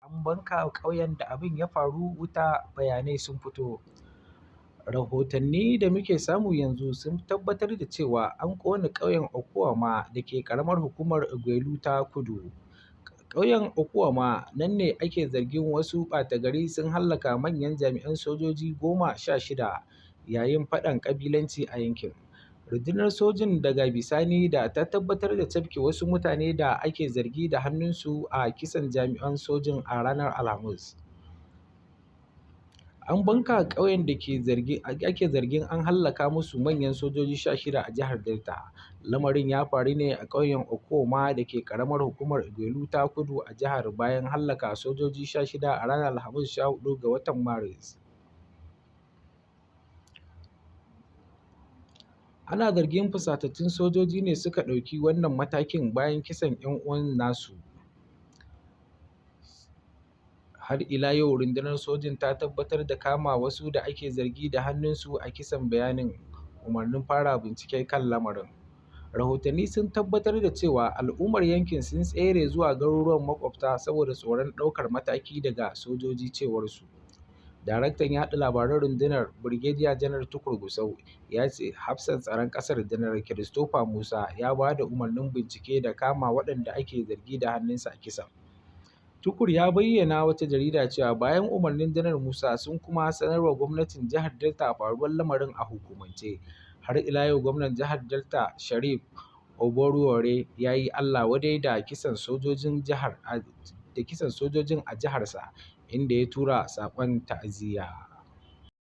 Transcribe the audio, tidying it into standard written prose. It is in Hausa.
An banka ƙauyen da abin ya faru wuta, bayanai sun fito. Rahotanni da muke samu yanzu sun tabbatar da cewa an ƙona ƙauyen Okuama da ke ƙaramar hukumar Iguelu ta Kudu. Ƙauyen Okuama nan ne ake zargin wasu ɓata-gari sun hallaka manyan jami'an sojoji 16 yayin faɗan ƙabilanci a yankin. Rundunar sojin daga bisani da ta tabbatar da cafke wasu mutane da ake zargi da hannunsu a kisan jami'an sojin a ranar Alhamis. An banka ƙauyen da ake zargin an hallaka musu manyan sojoji 16 a jihar Delta. Lamarin ya faru ne a ƙauyen Okuama da ke ƙaramar hukumar Iguelu ta Kudu a jihar bayan hallaka sojoji 16 a ranar Alhamis 14 ga watan Maris. Ana zargin fusatattun sojoji ne suka ɗauki wannan matakin bayan kisan 'yan uwan nasu. Har ila yau rundunar sojin ta tabbatar da kama wasu da ake zargi da hannunsu a kisan bayan umarnin fara bincike kan lamarin. Rahotanni sun tabbatar da cewa al'ummar yankin sun tsere zuwa garuruwan maƙwabta saboda tsoron ɗaukar mataki daga sojoji, cewarsu. Daraktan yaɗa labaran rundunar, Birgediya Janar Tukur Gusau, ya ce hafsan tsaron ƙasar, Janar Christopher Musa, ya ba da umarnin bincike da kama waɗanda ake zargi da hannunsu a kisan. Tukur ya bayyana wata jarida cewa bayan umarnin Janar Musa sun kuma sanarwa gwamnatin jihar Delta faruwar lamarin a hukumance. Har ila yau gwamnan jihar Delta Sheriff Oborevwori ya yi Allah wadai da kisan sojojin a jiharsa, inda ya tura saƙon ta'aziyya.